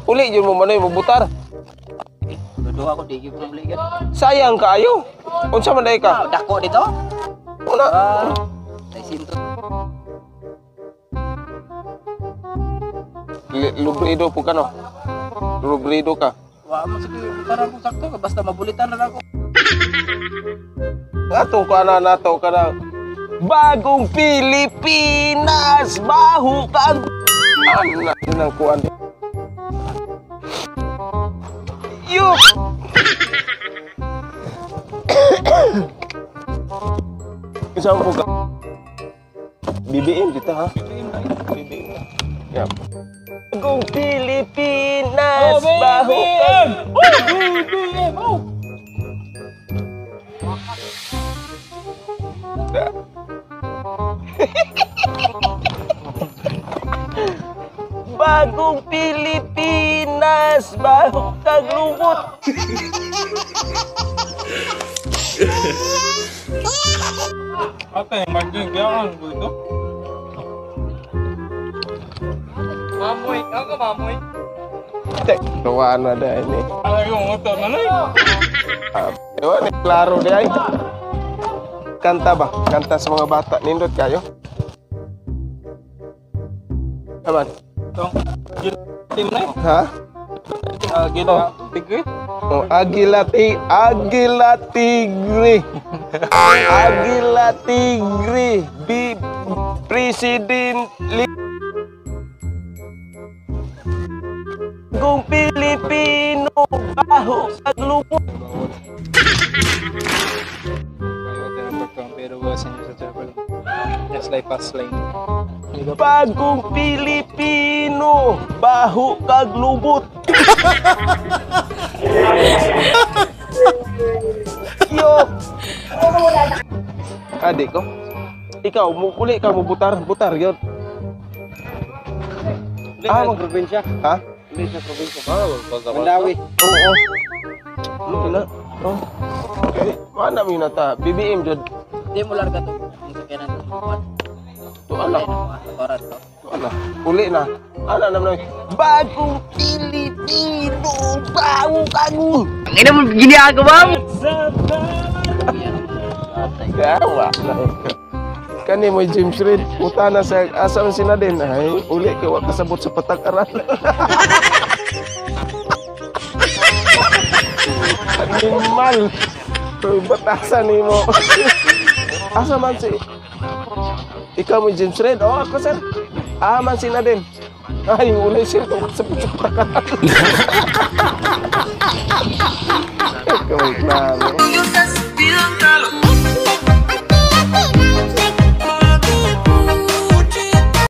Uli yun mo manoy mo butar. Duduha ko di gyud ko buligan. Sayang kaayo. Unsa man day ka? Ah, dako dito. Una. Ah, 600. Lubrido po ka no. Lubrido ka. Wa mo sige, para mo sakto ka basta mabulitan na ako. Atong ka na nato ka na. Bagong Pilipinas, baho ka. Ano yun ang kuan. Yuk! Isa mo ka. BBM dito ha? BBM na. Yeah. Bagong Pilipinas, baho ka. Oh, BBM! Oh! Bagong Pilipinas, baho kag lubot. Ate, maging kaya ko ito. Mamoy, ako mamoy. Tek, tuwaan na dahil ni. Alam ko motor na lang. Ah, ewan, eh, klaro di ay. Kanta ba? Kanta sa mga bata. Nindot kayo? Aman? Tong, team na. Ha? Agila, tigre. Oh, Agila ti Agila Tigre. Agila Tigre. Bi President Li Kung Pilipino baho sa lubot. Just like fast lane. Bagong Pilipino baho kag lubot. Yo. Adi ko. Ikaw mo uli ka mo butar, butar yun. Ah, mag probinsya. Ha? Hindi sa probinsya. Mandawi. Oo. Ano na? Oh. Okay, mana mi na ta? BBM jud. Di mo larga to. Ang sakyanan to. To ala. Oras to. To ala. Uli na. Ana naman. Bagong Pilipino, bago kag. Ang ina mo ginagawa mo. Gawa na. Kani mo James Reid, puta na sa asa man sila din. Ay, uli kay wa kasabot sa patag-aran. Animal. Batasan nimo. Asa man si Ikaw mo James Reid? Oh, ako sir. Ah, man sila din. Ay, uli sir kung kasabot sa patag-aran. Ikaw, klaro.